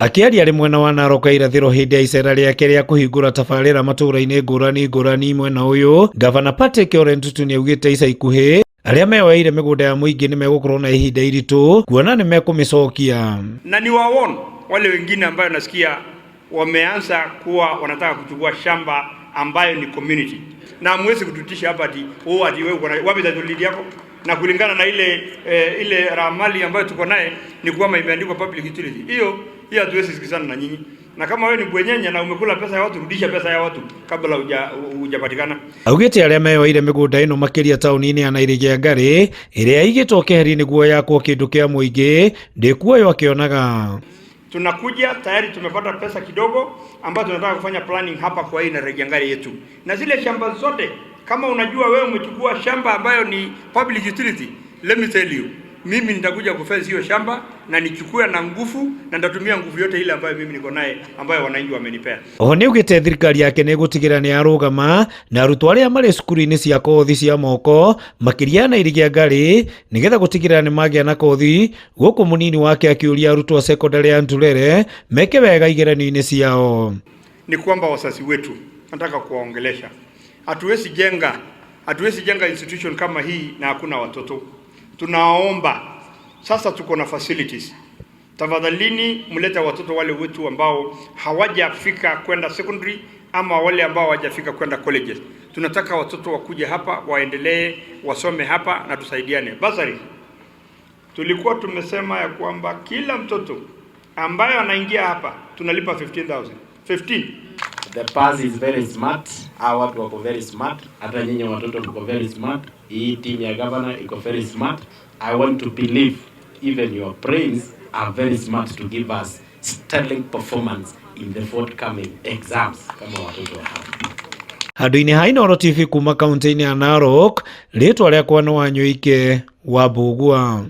Akĩaria arĩ mwena wa Narok ya irathĩro hĩndĩ ya icera rĩake rĩa kũhingũra tabarĩra matũũra-inĩ ngũrani ngũrani mwena ũyũ, Gavana Patrick Ole Ntutu nĩaugĩte ica ikuhĩ arĩa meyoeire mĩgũnda ya mũingĩ nĩ megũkorwo na ihinda iritũ kuona nĩ mekũmĩcokia. Na ni waone wale wengine ambayo nasikia wameanza kuwa wanataka kuchukua shamba ambayo ni community, na hamwezi kututisha hapa ati oh, ati wewe uko na wapi title deed yako? Na kulingana na ile ramali ambayo tuko naye ni kwamba imeandikwa public utility. Hiyo hiyo hatuwezi sikizana na nyinyi. Na kama wewe ni bwenyenye na umekula pesa ya watu, rudisha pesa ya watu kabla hujapatikana. Augĩte arĩa meyoeire mĩgũnda ĩno makĩria taũni-inĩ ya Nairigiangari ĩrĩa ĩigĩtwo keheri nĩguo yakwo kĩndũ kĩa mũingĩ ndĩkuoywo akĩonaga. Tunakuja tayari tumepata pesa kidogo ambayo tunataka kufanya planning hapa kwa hii Nairigiangari yetu, na zile shamba zote, kama unajua wewe umechukua shamba ambayo ni public utility, let me tell you, mimi nitakuja kufence hiyo shamba na nichukue na nguvu, na nitatumia nguvu yote ile ambayo mimi niko naye ambayo wananchi wamenipea. Oho nĩaugĩte thirikari yake nĩ ĩgũtigĩrĩra nĩ yarũgama na arutwo arĩa marĩ cukuru-inĩ cia kothi cia moko makĩria Nairigiangari nĩgetha gũtigĩrĩra nĩ magĩa na kothi, gũkũ mũnini wake akĩũria arutwo a sekondarĩ ya Ntulele meke wega igeranio-inĩ ciao. Ni kwamba wazazi wetu, nataka kuwaongelesha, hatuwezi jenga institution kama hii na hakuna watoto. Tunaomba sasa, tuko na facilities, tafadhalini mlete watoto wale wetu ambao hawajafika kwenda secondary ama wale ambao hawajafika kwenda colleges. Tunataka watoto wakuje hapa waendelee wasome hapa na tusaidiane. Bursary, tulikuwa tumesema ya kwamba kila mtoto ambaye anaingia hapa tunalipa 15,000 15. The pass is very smart. Hawa watu wako very smart. Hata nyinyi watoto mko very smart. Hii team ya governor iko very smart. I want to believe even your brains are very smart to give us sterling performance in the forthcoming exams kama watoto wa hapa. Handũ-inĩ ha Inooro TV kuma kaunti-inĩ ya Narok, rĩtwa rĩakwa nĩ Wanyũike wa Mbũgua.